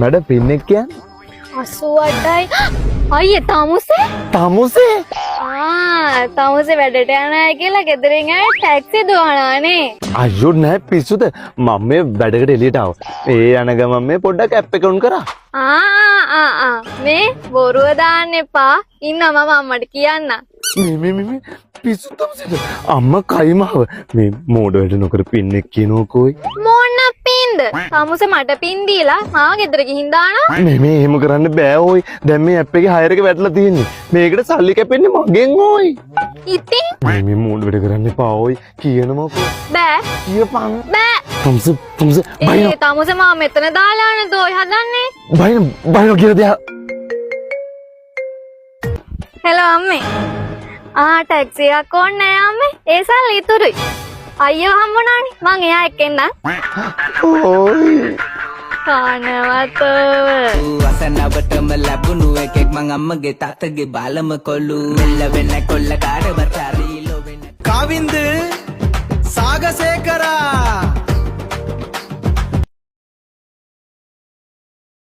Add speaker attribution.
Speaker 1: Madam, පින් එක කියන්නේ?
Speaker 2: 88යි. අයියේ, තමුසේ.
Speaker 1: තමුසේ?
Speaker 2: ආ, තමුසේ වැඩට යන අය කියලා ගෙදරින් ආයේ ටැක්සි දුවනවා නේ.
Speaker 1: අයියෝ නෑ, පිස්සුද? මම මේ වැඩකට එළියට ආවා. ඒ යන ගමන් මේ පොඩ්ඩක් ඇප් එක ඔන් කරා.
Speaker 2: ආ ආ ආ, මේ බොරුව දාන්න එපා. ඉන්න, මම අම්මට කියන්න.
Speaker 1: මේ මේ මේ මේ, පිස්සු තමුසේද? අම්මා කයිමාව. මේ මෝඩ වැඩ නොකර පින් එක කියනෝකෝයි.
Speaker 2: මොන පින්ද? තමුසේ මට පින් දීලා මාව ගෙදර ගිහින් දානවා.
Speaker 1: මේ මේ, එහෙම කරන්න බෑ ඕයි. දැන් මේ ඇප් එකේ හයර් එක වැටලා තියෙන්නේ. මේකට සල්ලි කැපෙන්නේ මගෙන් ඕයි.
Speaker 2: ඉතින්?
Speaker 1: මේ මේ, මෝඩ වැඩ කරන්න එපා ඕයි. කියනමකෝ.
Speaker 2: බෑ.
Speaker 1: කියපන්.
Speaker 2: බෑ.
Speaker 1: තමුසේ, තමුසේ බයින.
Speaker 2: ඒ තමුසේ මාව මෙතන දාලා නේද ඔය හදන්නේ?
Speaker 1: බයින බයින කියලා දෙයක්.
Speaker 2: හෙලෝ අම්මේ. ආ, ටැක්සි එකක් ඕනේ නෑ අම්මේ. ඒ සල්ලි ඉතුරුයි. අයියව හම්බුණානේ. මං එයා එක්ක එන්නම්.
Speaker 1: ඕයි.
Speaker 2: කනවතව.
Speaker 3: අසනවටම ලැබුණු එකෙක් මං, අම්මගේ තාත්තගේ බාලම කොල්ලු මෙල්ල වෙන කොල්ල කාටවත්.